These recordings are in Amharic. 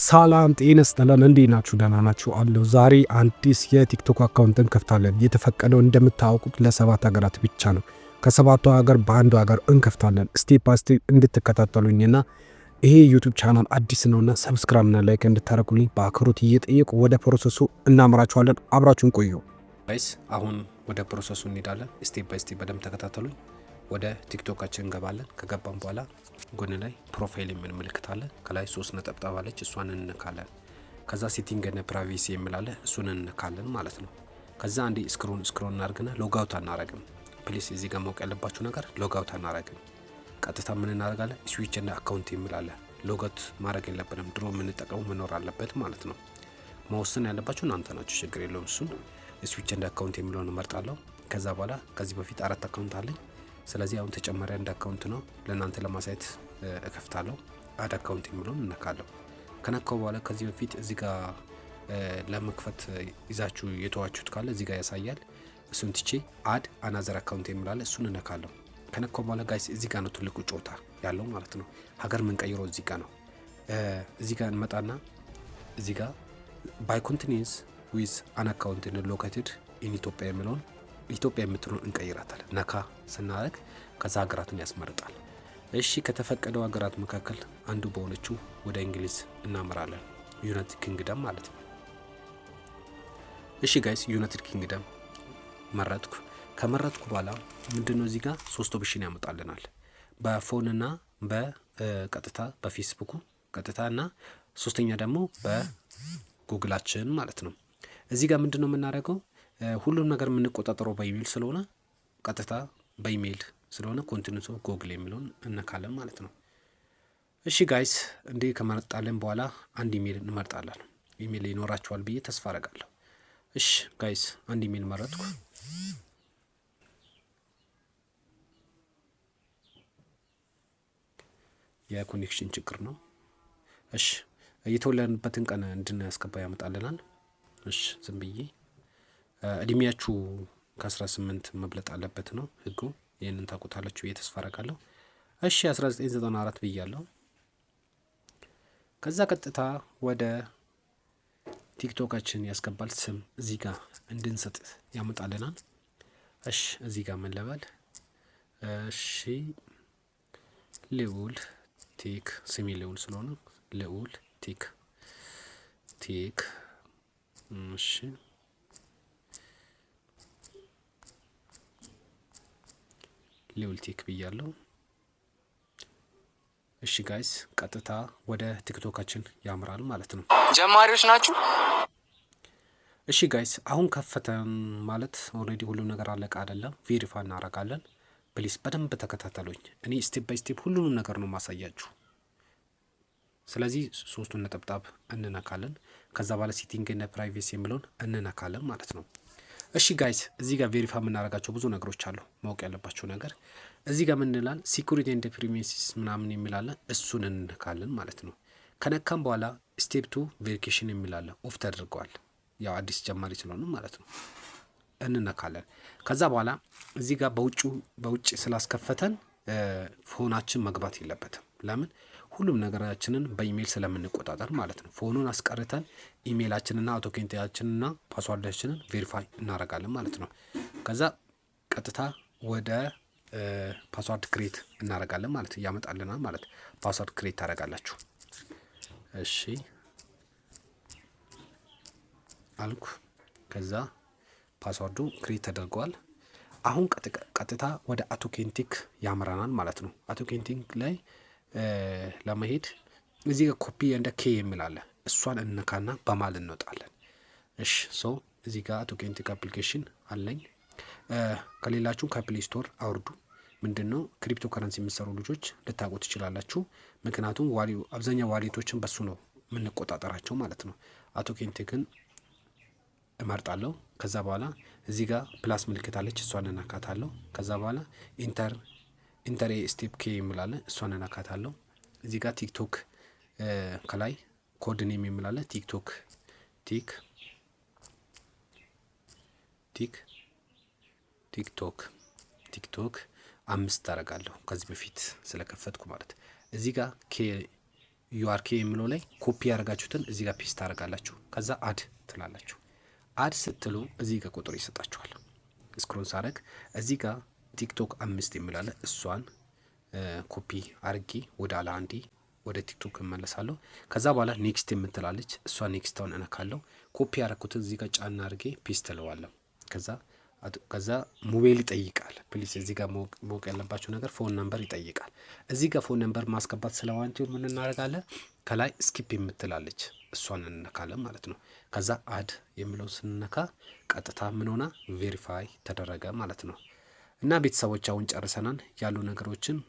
ሰላም ጤና ይስጥልን። እንዴት ናችሁ? ደህና ናችሁ? አለሁ። ዛሬ አዲስ የቲክቶክ account እንከፍታለን። የተፈቀደው እንደምታውቁት ለሰባት ሀገራት ብቻ ነው። ከሰባቱ ሀገር በአንዱ ሀገር እንከፍታለን። Step by step እንድትከታተሉኝና ይሄ ዩቱብ ቻናል አዲስ ነውና subscribe ና like እንድታደርጉልኝ በአክብሮት እየጠየቁ ወደ process ኡ እናምራችኋለን። አብራችሁን ቆዩ። Guys፣ አሁን ወደ process ኡ እንሄዳለን። Step by step በደንብ ተከታተሉኝ። ወደ ቲክቶካችን እንገባለን። ከገባን በኋላ ጎን ላይ profile የሚል ምልክት አለ። ከላይ ሶስት ነጠብጣብ አለች፣ እሷን እንነካለን። ከዛ setting and privacy የሚል አለ፣ እሱን እንነካለን ማለት ነው። ከዛ አንዴ scroll scroll እናርግና logout አናረግም። Please፣ እዚህ ጋር ማወቅ ያለባችሁ ነገር logout አናረግም። ቀጥታ ምን እናደርጋለን? Switch and account የሚል አለ። Logout ማድረግ የለብንም። ድሮ የምንጠቀመው መኖር አለበት ማለት ነው። መወሰን ያለባችሁ እናንተ ናችሁ። ችግር የለውም። እሱን switch and account የሚለውን እመርጣለሁ። ከዛ በኋላ ከዚህ በፊት አራት account አለኝ። ስለዚህ አሁን ተጨማሪ አንድ account ነው ለእናንተ ለማሳየት እከፍታለሁ። Add account የሚለውን እነካለሁ። ከነካው በኋላ ከዚህ በፊት እዚህ ጋር ለመክፈት ይዛችሁ የተዋችሁት ካለ እዚህ ጋር ያሳያል። እሱን ትቼ add another account የሚል አለ፣ እሱን እነካለሁ። ከነካው በኋላ guys፣ እዚህ ጋር ነው ትልቁ ጨዋታ ያለው ማለት ነው። ሀገር የምንቀይረው እዚህ ጋር ነው። እዚህ ጋር እንመጣና እዚህ ጋር by continues with an account located in Ethiopia የሚለውን ኢትዮጵያ የምትለውን እንቀይራታለን። ነካ ስናደርግ ከዛ ሀገራትን ያስመርጣል። እሺ፣ ከተፈቀደው ሀገራት መካከል አንዱ በሆነችው ወደ እንግሊዝ እናመራለን። United Kingdom ማለት ነው። እሺ guys፣ United Kingdom መረጥኩ። ከመረጥኩ በኋላ ምንድነው እዚህ ጋር ሶስት option ያመጣልናል። በ phone ና በቀጥታ በፌስቡኩ ቀጥታ እና ሶስተኛ ደግሞ በጉግላችን ማለት ነው። እዚህ ጋር ምንድነው የምናደርገው? ሁሉም ነገር የምንቆጣጠረው በኢሜይል ስለሆነ፣ ቀጥታ በኢሜይል ስለሆነ continue Google የሚለውን እነካለን ማለት ነው። እሺ guys፣ እንዲህ ከመረጣለን በኋላ አንድ ኢሜይል እንመርጣለን። ኢሜይል ይኖራችኋል ብዬ ተስፋ አረጋለሁ። እሺ guys፣ አንድ ኢሜይል መረጥኩ። የ connection ችግር ነው። እሺ፣ የተወለድንበትን ቀን እንድናስገባ ያመጣልናል። እሺ፣ ዝም ብዬ እድሜያችሁ ከ18 መብለጥ አለበት ነው ህጉ። ይህንን ታውቁታላችሁ ብዬ ተስፋ አደርጋለሁ። እሺ፣ 1994 ብያለሁ። ከዛ ቀጥታ ወደ ቲክቶካችን ያስገባል። ስም እዚህ ጋር እንድንሰጥ ያመጣልናል። እሺ፣ እዚህ ጋር ምን ልበል? እሺ፣ ልዑል ቴክ፣ ስሜ ልዑል ስለሆነ ልዑል ቴክ ቴክ። እሺ፣ ልዑል ቴክ ብያለሁ። እሺ guys፣ ቀጥታ ወደ ቲክቶካችን ያምራል ማለት ነው። ጀማሪዎች ናችሁ? እሺ guys፣ አሁን ከፈተን ማለት already ሁሉም ነገር አለቀ አይደለም። Verify እናደርጋለን። Please በደንብ ተከታተሉኝ። እኔ step by step ሁሉንም ነገር ነው ማሳያችሁ። ስለዚህ ሶስቱን ነጠብጣብ እንነካለን። ከዛ በኋላ setting እና privacy የሚለውን እንነካለን ማለት ነው። እሺ guys፣ እዚህ ጋር verify የምናደርጋቸው ብዙ ነገሮች አሉ። ማወቅ ያለባቸው ነገር እዚህ ጋር ምን እንላለን? Security and privacy ምናምን የሚል አለ፣ እሱን እንነካለን ማለት ነው። ከነካም በኋላ step two verification የሚል አለ፣ off ተደርገዋል። ያው አዲስ ጀማሪ ስለሆኑ ማለት ነው። እንነካለን። ከዛ በኋላ እዚህ ጋር በውጭ ስላስከፈተን phone ኣችን መግባት የለበትም። ለምን? ሁሉም ነገራችንን በኢሜይል ስለምንቆጣጠር ማለት ነው። Phone ኑን አስቀርተን ኢሜይላችንና authenticate ኣችንና password ኣችንን verify እናደርጋለን ማለት ነው። ከዛ ቀጥታ ወደ password create እናደርጋለን ማለት ያመጣልናል ማለት password create ታደርጋላችሁ። እሺ አልኩ። ከዛ password ኡ create ተደርገዋል። አሁን ቀጥታ ወደ authenticate ያምራናል ማለት ነው። Authenticate ላይ ለመሄድ እዚህ ጋር copy and key የሚል አለ። እሷን እንነካና በማል እንወጣለን። እሺ፣ so እዚህ ጋር authenticate application አለኝ። ከሌላችሁ ከ Play Store አውርዱ። ምንድን ነው፣ ክሪፕቶ ከረንሲ የምትሰሩ ልጆች ልታውቁ ትችላላችሁ። ምክንያቱም አብዛኛው wallet ኦችን በሱ ነው የምንቆጣጠራቸው ማለት ነው። Authenticate ን እመርጣለሁ። ከዛ በኋላ እዚህ ጋር plus ምልክት አለች፣ እሷን እነካታለሁ። ከዛ በኋላ enter step key የሚል አለ፣ እሷን እነካታለሁ። እዚህ ጋር ቲክቶክ ከላይ code name የሚል አለ፣ ቲክቶክ ቲክ ቲክ ቲክቶክ ቲክቶክ አምስት አደርጋለሁ ከዚህ በፊት ስለከፈትኩ ማለት። እዚህ ጋር key URK የሚለው ላይ ኮፒ ያደርጋችሁትን እዚህ ጋር paste ታደርጋላችሁ። ከዛ add ትላላችሁ። Add ስትሉ እዚህ ጋር ቁጥር ይሰጣችኋል። Scroll ሳረግ እዚህ ጋር ቲክቶክ 5 የሚላለ እሷን ኮፒ አርጌ ወደ አላ አንዴ ወደ ቲክቶክ እመለሳለሁ። ከዛ በኋላ next የምትላለች፣ እሷ next ቷን እነካለሁ። ኮፒ ያረኩትን እዚህ ጋር ጫና አርጌ paste እለዋለሁ። ከዛ ሞባይል ይጠይቃል። Please እዚህ ጋር ማወቅ ያለባችሁ ነገር phone number ይጠይቃል። እዚህ ጋር phone number ማስገባት ስለማንችል ምን እናደርጋለን? ከላይ skip የምትላለች እሷን እንነካለን ማለት ነው። ከዛ add የሚለውን ስንነካ ቀጥታ ምን ሆና verify ተደረገ ማለት ነው። እና ቤተሰቦች አሁን ጨርሰናል። ያሉ ነገሮችን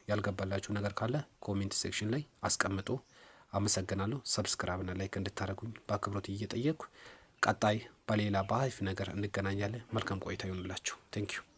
ያልገባላችሁ ነገር ካለ comment section ላይ አስቀምጡ። አመሰግናለሁ። Subscribe ና like እንድታደርጉኝ በአክብሮት እየጠየቅኩ ቀጣይ በሌላ በአሪፍ ነገር እንገናኛለን። መልካም ቆይታ ይሁንላችሁ። Thank you.